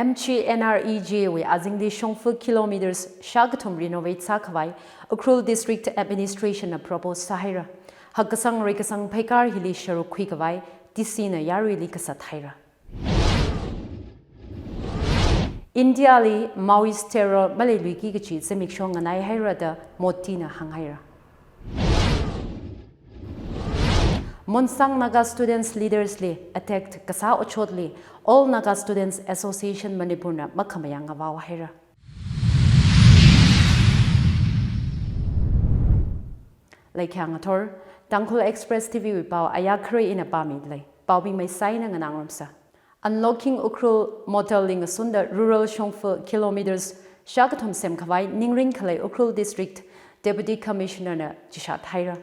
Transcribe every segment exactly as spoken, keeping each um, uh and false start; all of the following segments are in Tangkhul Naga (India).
M G N R E G A wui azingli shongfa kilometers shākathum renovate sākhavai Ukhrul District Administration na propose sāhaira. Hakkasang reikasang pheikar hili sharuk khuikhavai D C na yaruili kasat haira. India li Maoist terror maleiluiki kachi zimiksho nganai haira da Modi na hānghaira. Monsang Naga Students Leaders li attack kasā otshotli All Naga Students Association Manipur na makhamayā ngavao haira. Laikhang athor, Tangkhul Express T V wui pao ayā khare ina pāmi lei. Paobing maisai na nganāngarumsa. Unlocking Ukhrul motto li ngasunda rural shongfa kilometers shākathum semkhavai ningrin khalei Ukhrul District Deputy Commissioner na chishat haira.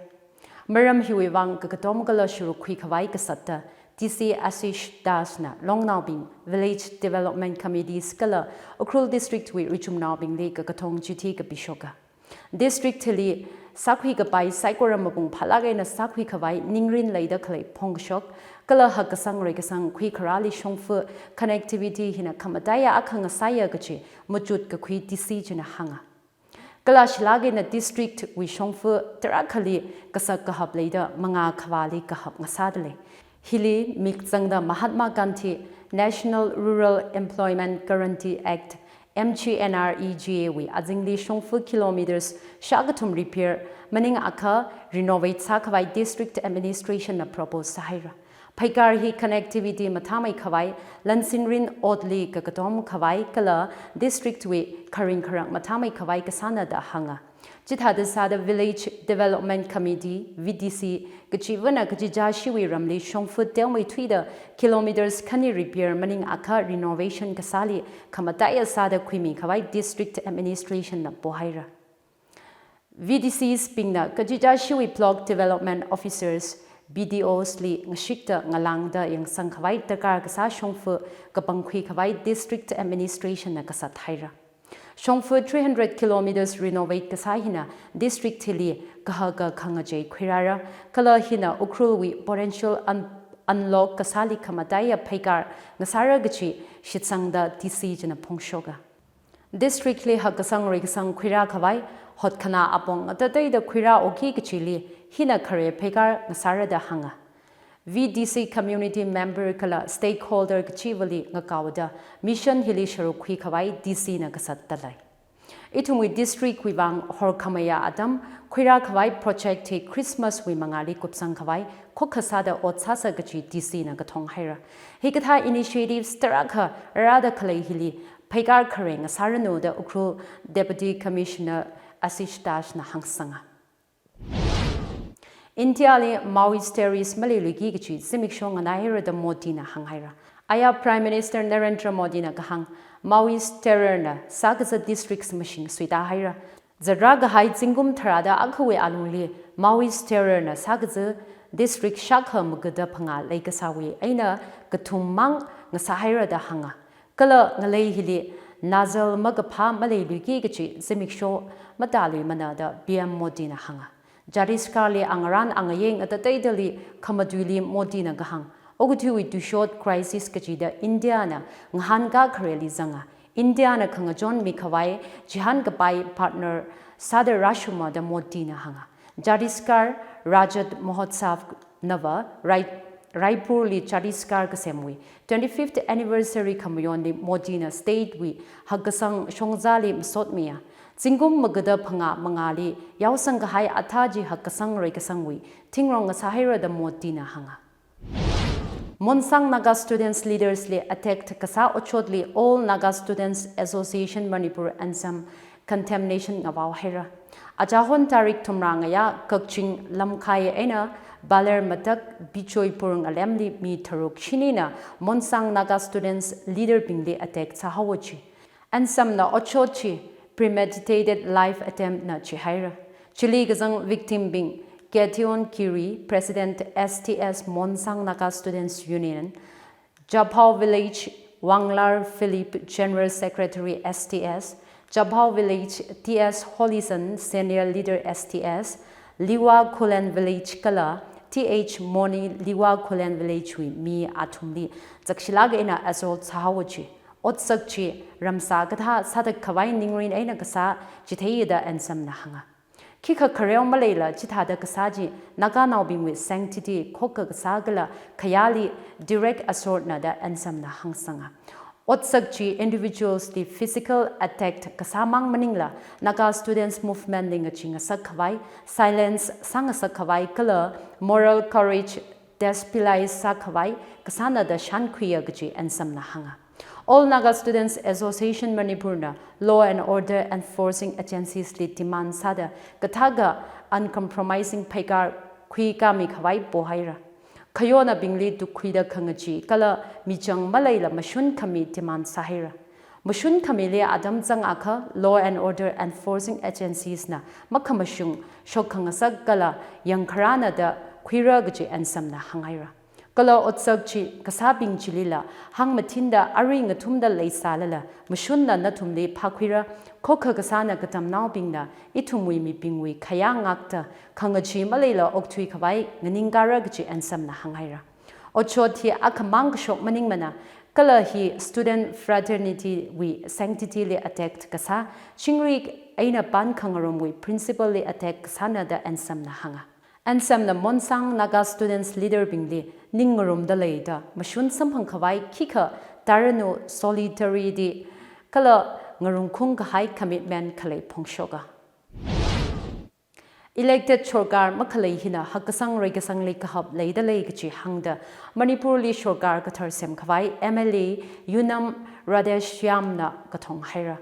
Maram hiwui vang kakatom kala sharuk khuikhavai kasatta D C Ashish Das na longnaobing Village Development Committees kala Ukhrul District wui richumnaobingli kakathong chithi kapishoka. District hili sākhui kapai saikora mapung phālāk eina sākhuikhavai ningrin leida khalei phongkashok, kala hakkasang reikasang khuikharāli shongfa connectivity hina khamataiya akha ngasāya kachi machut kakhui D C china hānga. Kala shilāk eina district wui shongfa tarākhali kasak kahap leida mangā khavāli kahap ngasāda lei. Hili mikzangda Mahatma Gandhi National Rural Employment Guarantee Act, M G N R E G A wui azingli shongfa kilometers shākathum repair maningakha renovate sākhavai District Administration na propose sāhaira. Pheikar hi connectivity mathāmeikhavai, lansinrin otli kakatom khavai kala district wui kharing kharang mathāmeikhavai kasāna da hānga. Chithāda sāda Village Development Committee, V D C, kachivana kachichāshiwui ramli shongfa teomeithuida kilometers khani repair maningakha renovation kasāli khamataiya sāda khuimikhavai District Administration na pohaira. V D Cs bingna kachichāshiwui Block Development Officers, B D Os li ngashikta ngalāngda yangsangkhavai darkar kasā shongfa kapangkhuikhavai District Administration na kasat haira. Shongfa three hundred kilometers renovate kasā hina district hili kahaka khangachei khuirāra, kala hina Ukhrulwui potential un-, unlock kasāli khamataiya pheikar ngasāra kachi shitsangda D C china phongshoka. District li hakkasang reikasang khuirākhavai, hotkhanā apong atateida khuirāoki kachili hina khare pheikar ngasāra da hānga. V D C community member kala stakeholder kachivali ngakaoda mission hili sharuk khuikhavai D C na kasatta lei. Ithumwui district wui vang horkhamayā atam khuirākhavai project hi Christmas wui mangāli kupsangkhavai khokkha sāda ot sāsa kachi D C na kathong haira. Hikathā initiatives tarākha rāda khalei hili pheikar khare ngasāranu da Ukhrul Deputy Commissioner Ashish Das na hāngsanga. India li Maoist terrorist maleiluiki kachi zimiksho nganai haira da Modi na hānghaira. Aya Prime Minister Narendra Modi na kahāng, Maoist terror na sākazā districts mashing suita haira. Zatra kahai zingkum tharāda akhawui alungli Maoist terror na sākazā district shākha magada phangā leikasāwui eina kathum mang ngasā haira da hānga. Kala ngalei hili nazal makaphā maleiluiki kachi zimiksho matāluimana da P M Modi na hānga. Chhattisgarh li angarān angayeng atateidali khamatuili Modi na kahāng, okathuiwui tuishot crisis kachida India na ngahānkā khareli zanga. India na khangachon mikhavai chihānkapai partner sāda rāshuma da Modi na hānga. Chhattisgarh Rajat Mahotsav nava Rai-, Raipur li Chhattisgarh kasemwui twenty-fifth anniversary khamayonli Modi na state wui hakkasang shongzali masotmiya. Zingkum magada phangā mangāli yaosang kahai athā chi hakkasang reikasangwui thingrong ngasā haira da Modi na hānga. Monsang Naga Students Leaders li attack kasā otshotli All Naga Students Association Manipur ANSAM condemnation ngavao haira. Achahon tarik thumrā ngayā Kakching Lamkhai eina Baler Matak Bijoypur ngalemli mi tharuk shinina Monsang Naga Students leader bingli attack sāhaowa chi. ANSAM na otshot chi premeditated life attempt na chihaira. Chili kazang victim bing Gedeon Giri, President S T S Monsang Naga Students Union, Chaphao Village, Wanglar Philip, General Secretary S T S, Chaphao Village, T S Holison, Senior Leader S T S, Liwa Khullen Village kala T H Moni, Liwa Khullen Village wui mi athumli zakshilāk eina assault sāhaowa chi. Otsak chi ramsā kathā sāda khavai ningrin eina kasā chitheida Ansamna hānga. Khikha khareo maleila chithāda kasā chi Naganaobingwui sanctity khokkha kasā kala khayāli direct assault na da Ansamna hāngsanga. Otsak chi individuals li physical attack kasāmang maningla Naga students movement li ngachee ngasak khavai, silence sāngasak khavai kala moral courage destabilize sākhavai kasāna da shānkhuiya kaji Ansamna hānga. All Naga Students Association Manipur na law and order enforcing agencies li demand sāda kathākha uncompromising pheikar khuikāmi khavai pohaira. Khayonabingli tukkhuida khangachee kala michang maleila mashun khami demand sāhaira. Mashun khamili atam zangakha law and order enforcing agencies na makhamashung shok khangasak kala yangkharāna da khuira kaji Ansamna hānghaira. Kala otsak chi kasābing chilila hāngmathinda arui ngathumda leisālala mashunla nathumli phākhuira, khokkha kasāna katamnaobingna ithumwui mibingwui khayā ngakta khangachee maleila okthui khavai nganingkara kaji Ansamna hānghaira. Otshot hi akhamang kashok maningmana, kala hi student fraternity wui sanctity li attack kasā, chingri eina pan khangarumwui principle li attack kasāna da Ansamna hānga. Ansamna Monsang Naga students leader bingli ning ngarumda leida mashun samphang khavai khikha taranu solidarity kala ngarumkhung kahai commitment khalei phongshoka. Elected sorkar makhalei hina hakkasang reikasangli kahap leida lei kaji hāngda Manipur li sorkar kathar semkhavai M L A Yumnam Radheshyam na kathong haira.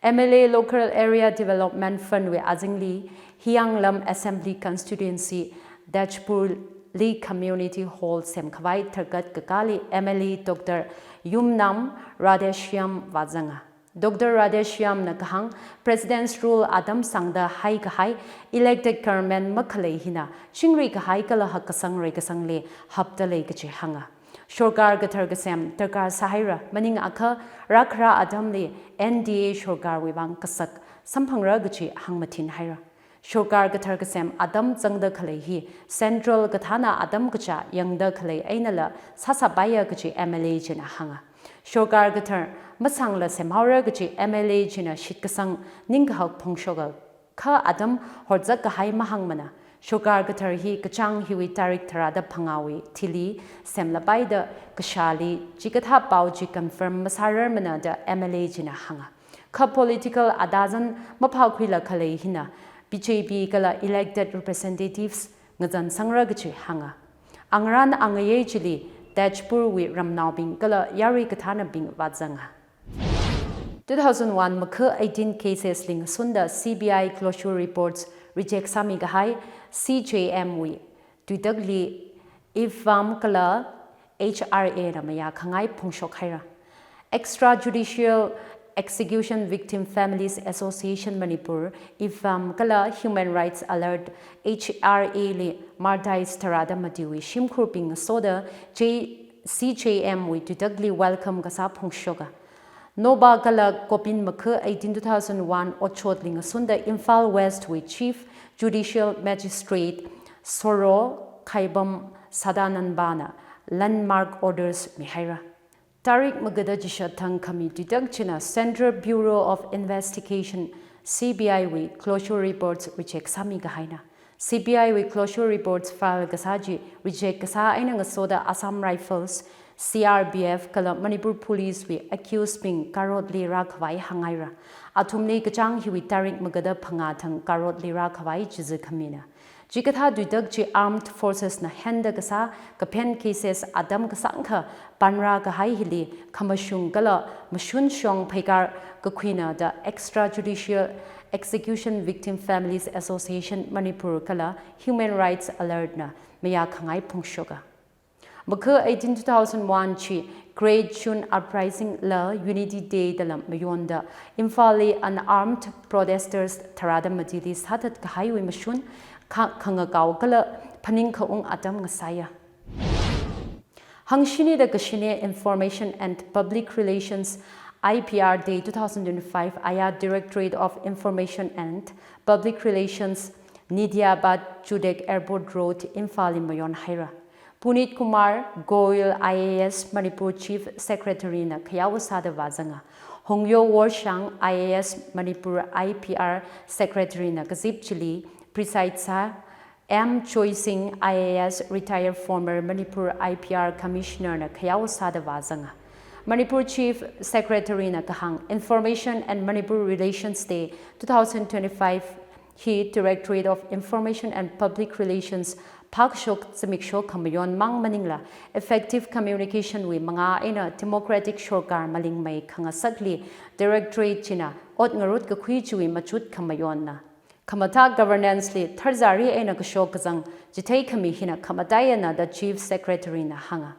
M L A Local Area Development Fund wui azingli Hiyanglam Assembly Constituency Tezpur li Community Hall semkhavai tharkat kakāli M L A Doctor Yumnam Radheshyam vāzanga. Doctor Radheshyam na kahāng, President's Rule atam sangda haikahai elected government makhalei hina chingri kahai kala hakkasang reikasangli hapta lei kaji hānga. Sorkar kathar kasem darkar sāhaira, maningakha rākhara atamli N D A sorkarwui vang kasak samphangra kaji hāngmathin haira. Sorkar kathar kasem atam zangda khalei hi central kathāna atam kacha yangda khalei einala sāsāpaiya kaji M L A china hānga. Sorkar kathar masangla semhaora kaji M L A china shitkasang ningkahak phongshoka. Kha atam horzak kahai mahāngmana. Sorkar kathar hi kachāng hiwui tarik tharāda phangāwui thili semlapaida kashāli chikathā pao chi confirm masārarmana da M L A china hānga. Kha political adazan maphākhuila khalei hina B J P kala elected representatives ngazansangra kaji hānga. Angarān angayei chili Tezpurwui ramnaobing kala yarui kathānabing vāzanga. Two thousand one makha eighteen cases li ngasunda C B I closure reports reject sāmi kahai C J M wui tuitakli IFVAM kala H R A na mayā khangai phongshok haira. Extrajudicial Execution Victim Families Association Manipur, IFVAM kala Human Rights Alert, H R A li martyrs tharāda matiwui shimkhurbing ngasoda J-, C J M wui tuitakli welcome kasā phongshoka. Noba kala Kopin makha eighteen two thousand one otshotli ngasunda Imphal West wui Chief Judicial Magistrate Soro Khaibam Sadananba na landmark orders mihaira. Tarik magada chishat thang khami tuitak china Central Bureau of Investigation, C B I wui closure reports reject sāmi kahaina. C B I wui closure reports file kasā chi reject kasā eina ngasoda Assam Rifles, C R P F kala Manipur Police wui accused bing karotli rākhavai hānghaira. Athumli kachāng hiwui tarik magada phangā thang karotli rākhavai chizi khamina. Chikathā tuitak chi armed forces na henda kasā kaphen cases atam kasāngkha panrā kahai hili khamashung kala mashun shong pheikar kakhuina da Extrajudicial Execution Victim Families Association Manipur kala Human Rights Alert na mayā khangai phongshoka. Makha eighteen two thousand one chi Great June Uprising la Unity Day dala mayonda Imphal li unarmed protesters tharāda matili sāthat kahaiwui mashun kha-, khangakao kala phaning khaung atam ngasāya. Hangshini da kashini Information and Public Relations, I P R Day two thousand twenty-five aya Directorate of Information and Public Relations, Nidiabad Chutek Airport Road, Imphal li mayon haira. Puneet Kumar Goel I A S Manipur Chief Secretary na khayao sāda vāzanga. Hongyo Worshang I A S Manipur I P R Secretary na kazip chili preside sā. M Choi Singh I A S retired former Manipur I P R Commissioner na khayao sāda vāzanga. Manipur Chief Secretary na kahāng Information and Manipur Relations Day two thousand twenty-five hi Directorate of Information and Public Relations phākashok zimiksho khamayon mang maningla effective communication wui mangā eina democratic sorkar malingmei khangasakli Directorate china ot ngarut kakhui chiwui machut khamayonna. Khamathā governance li tharzari eina kashok kazang chithei khami hina khamataiyana da Chief Secretary na hānga.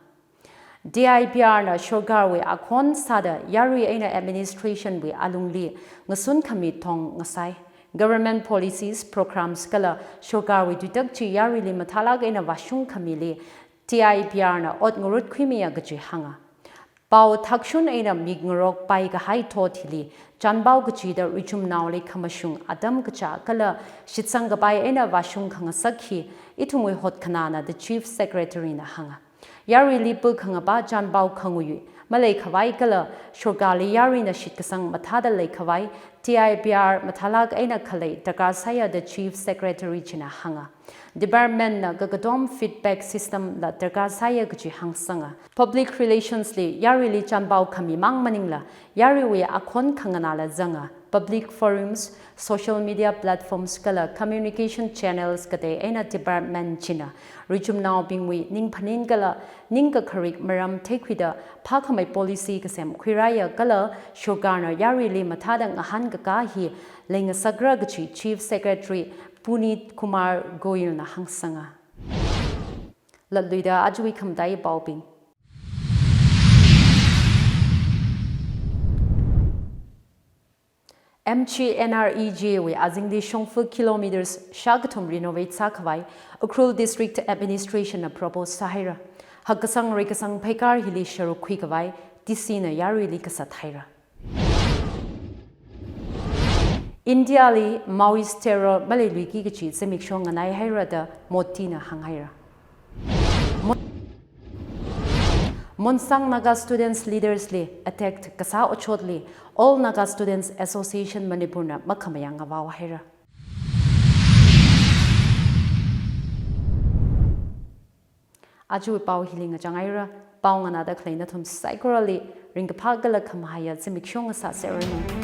D I P R na sorkarwui akhon sāda yarui eina administration wui alungli ngasun khami thong ngasai. Government policies, programs kala sorkarwui tuitak chi yaruili mathālāk eina vāshung khamili D I P R na ot ngarut khuimiya kaji hānga. Pao thakshun eina mik ngarok pai kahai thot hili, chanpao kachida richumnaoli khamashung atam kachā kala shitsang kapai eina vāshung khangasak hi ithumwui hotkhanāna da Chief Secretary na hānga. Yaruili pu khangapa chanpao khangui malei khavai kala sorkarli yaruina shitkasang mathāda lei khavai D I P R mathālāk eina khalei darkar sāya da Chief Secretary china hānga. Department na kakatom feedback system la darkar sāya kaji hāngsanga. Public relations li yaruili chanpao khami mang maningla yaruiwui akhon khanganāla zanga. Public forums, social media platforms kala communication channels katei eina department china richumnaobingwui ningphanin kala ningkakharik maram theikhuida phākhamei policy kasem khuirāya kala sorkarna yaruili mathāda ngahānkakā hi leingasakra kaji Chief Secretary Puneet Kumar Goel na hāngsanga. Latluida ajawui khamataiya paobing. M G N R E G wui azingli shongfa kilometers shākathum renovate sākhavai Ukhrul District Administration na propose sāhaira. Hakkasang reikasang pheikar hili sharuk khuikhavai D C na yaruili kasat haira. India li Maoist terror maleiluiki kaji zimiksho nganaihaira da Modi na hānghaira. Mon-, Monsang Naga Students Leaders li attack kasā ochotli All Naga Students Association Manipur na makhamayang ngavao haira. Ajawui pao hili ngachang haira, pao nganāda khalei nathum saikorali ringkaphā kala khamahaiya zimiksho ngasāseranu.